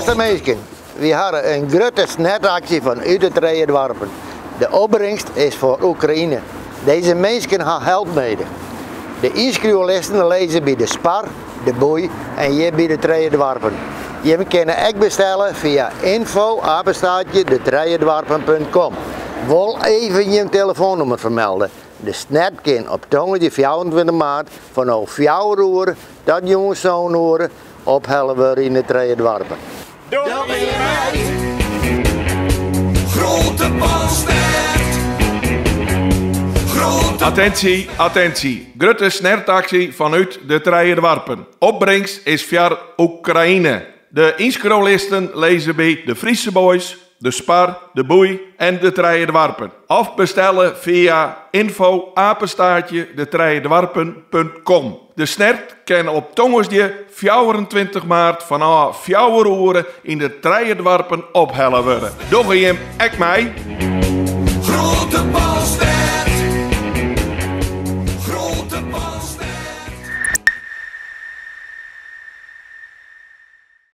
Bêste minsken, wy hawwe in grutte snertaksje fan út de trije doarpen. De opbringst is foar Oekraïne. Dizze minsken ha help nedich. De ynskriuwlisten lizze by de Spar, de Boei en hjir by de trije doarpen. Jimme kinne ek bestelle fia info apenstaartje detrijedoarpen.com. Wol even jim telefoannûmer fermelde. De snert kin op tongersdei 24 maart fanôf fjouwer oere tot jûns sân oere ophelle wurde yn de trije doarpen. Dogge jim mei? Grote Paul Snert. Grote Attentie, attentie. Grutte snertaksje fanút de trije doarpen. Opbringst is foar Oekraïne. De ynskriuwlisten lizze by de Friese Boys, de Spar, de Boei en de Trije Doarpen. Of bestelle fia info apenstaartje detrijedoarpen.com. De snert kin op tongersdei 24 maart fanôf fjouwer oere yn de trije doarpen ophelle wurde. Dogge jim ek mei? Grote Paul Snert.